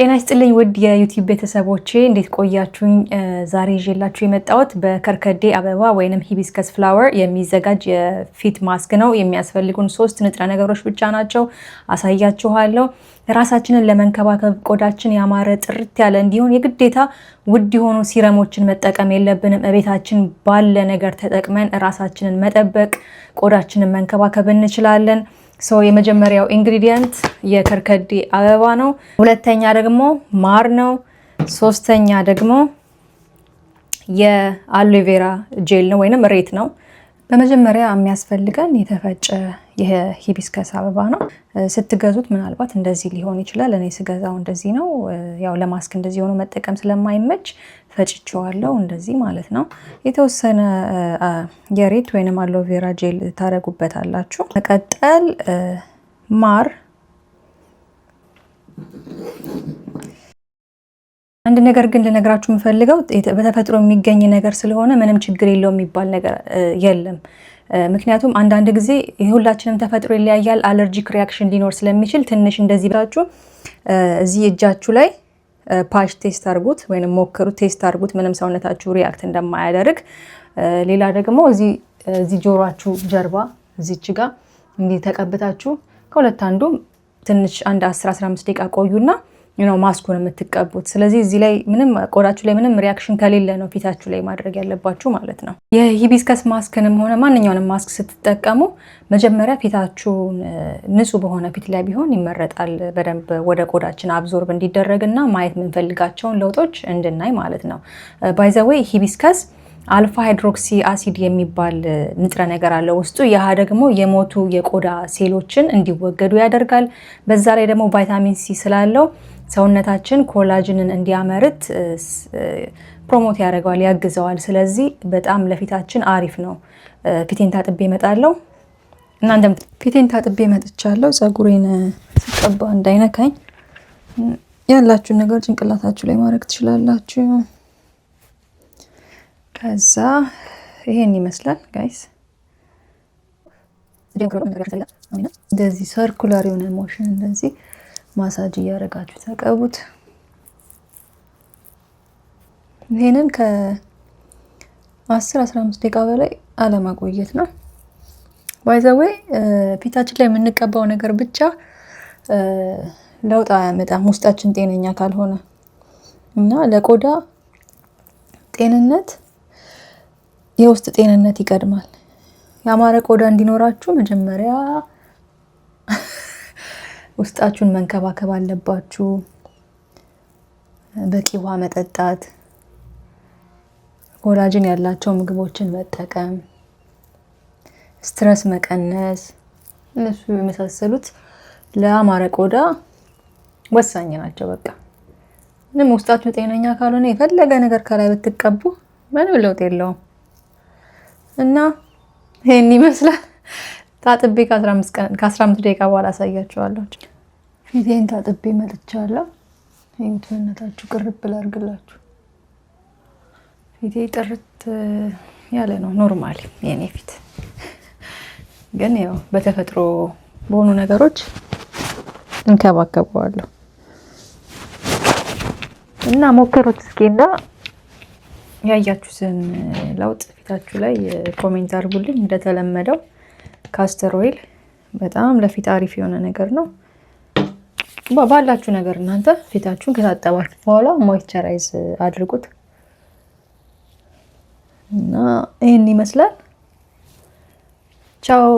ጤና ይስጥልኝ ውድ የ YouTube ቤተሰቦቼ፣ እንዴት ቆያችሁኝ? ዛሬ ይዤላችሁ የመጣሁት በከርከዴ አበባ ወይንም hibiscus flower የሚዘጋጅ የፊት ማስክ ነው። የሚያስፈልጉን ሶስት ንጥረ ነገሮች ብቻ ናቸው። አሳያችኋለሁ። ራሳችንን ለመንከባከብ፣ ቆዳችን ያማረ ጥርት ያለ እንዲሆን የግዴታ ውድ የሆኑ serum ኦችን መጠቀም የለብንም። እቤታችን ባለ ነገር ተጠቅመን ራሳችንን መጠበቅ፣ ቆዳችንን መንከባከብ እንችላለን። So የመጀመሪያው ingredient የከርከዴ አበባ ነው። ሁለተኛ ደግሞ ማር ነው። ሶስተኛ ደግሞ የ aloe vera gel ነው ወይንም ሬት ነው። በመጀመሪያ የሚያስፈልገን የተፈጨ የ hibiscus አበባ ነው። ስትገዙት ምናልባት እንደዚህ ሊሆን ይችላል። እኔ ስገዛው እንደዚህ ነው። ያው ለማስክ እንደዚህ ሆኖ መጠቀም ስለማይመች ፈጭቼዋለሁ፣ እንደዚህ ማለት ነው። የተወሰነ የሬት ወይንም aloe vera gel ታደርጉበታላችሁ። መቀጠል ማር። አንድ ነገር ግን ልነግራችሁ የምፈልገው፣ በተፈጥሮ የሚገኝ ነገር ስለሆነ ምንም ችግር የለውም የሚባል ነገር የለም። ምክንያቱም አንዳንድ ጊዜ የሁላችንም ተፈጥሮ ይለያያል። Allergic reaction ሊኖር ስለሚችል ትንሽ እንደዚህ ብላችሁ እዚህ እጃችሁ ላይ patch test አድርጉት ወይም ሞክሩት፣ test አድርጉት ምንም ሰውነታችሁ react እንደማያደርግ። ሌላ ደግሞ እዚህ ጆሯችሁ ጀርባ እዚች ጋር እንዲህ ተቀብታችሁ ከሁለት አንዱ ትንሽ አንድ 10 15 ደቂቃ ቆዩና ነው ማስኩን የምትቀቡት። ስለዚህ እዚህ ላይ ምንም ቆዳችሁ ላይ ምንም reaction ከሌለ ነው ፊታችሁ ላይ ማድረግ ያለባችሁ ማለት ነው። የ hibiscus mask ንም ሆነ ማንኛውንም ማስክ ስትጠቀሙ መጀመሪያ ፊታችሁን ንጹህ በሆነ ፊት ላይ ቢሆን ይመረጣል። በደንብ ወደ ቆዳችን absorb እንዲደረግና ማየት የምንፈልጋቸውን ለውጦች እንድናይ ማለት ነው። By the way፣ hibiscus alpha hydroxy acid የሚባል ንጥረ ነገር አለ ውስጡ። ያ ደግሞ የሞቱ የቆዳ ሴሎችን እንዲወገዱ ያደርጋል። በዛ ላይ ደግሞ vitamin C ስላለው ሰውነታችን collagen ን እንዲያመርት promote ያደርገዋል፣ ያግዘዋል። ስለዚህ በጣም ለፊታችን አሪፍ ነው። ፊቴን ታጥቤ እመጣለሁ። እናንተም ፊቴን ታጥቤ መጥቻለሁ። ፀጉሬን ስቀባ እንዳይነካኝ ያላችሁን ነገር ጭንቅላታችሁ ላይ ማድረግ ትችላላችሁ። ከዛ ይሄን ይመስላል guys። እንደዚህ circular የሆነ motion እንደዚህ ማሳጅ እያደረጋችሁ ተቀቡት። ይሄንን ከ10 15 ደቂቃ በላይ አለማቆየት ነው። By the way፣ ፊታችን ላይ የምንቀባው ነገር ብቻ ለውጥ አያመጣም ውስጣችን ጤነኛ ካልሆነ። እና ለቆዳ ጤንነት የውስጥ ጤንነት ይቀድማል። ያማረ ቆዳ እንዲኖራችሁ መጀመሪያ ውስጣችሁን መንከባከብ አለባችሁ። በቂ ውሃ መጠጣት፣ collagen ያላቸው ምግቦችን መጠቀም፣ stress መቀነስ፣ እነሱ የመሳሰሉት ለአማረ ቆዳ ወሳኝ ናቸው። በቃ ምንም ውስጣችሁ ጤነኛ ካልሆነ የፈለገ ነገር ከላይ ብትቀቡ ምንም ለውጥ የለውም። እና ይሄን ይመስላል። ታጥቤ ከ15 ደቂቃ በኋላ አሳያችኋለሁ። ፊቴን ታጥቤ መጥቻለሁ። ይሄን ቅርብ ላድርግላችሁ። ፊቴ ጥርት ያለ ነው። Normally የኔ ፊት ግን ያው በተፈጥሮ በሆኑ ነገሮች እንከባከበዋለሁ። እና ሞክሩት እስኪ እና ያያችሁትን ለውጥ ፊታችሁ ላይ comment አድርጉልኝ። እንደተለመደው castor oil በጣም ለፊት አሪፍ የሆነ ነገር ነው። ባላችሁ ነገር እናንተ ፊታችሁን ከታጠባችሁ በኋላ moisturize አድርጉት እና ይህን ይመስላል። ቻው።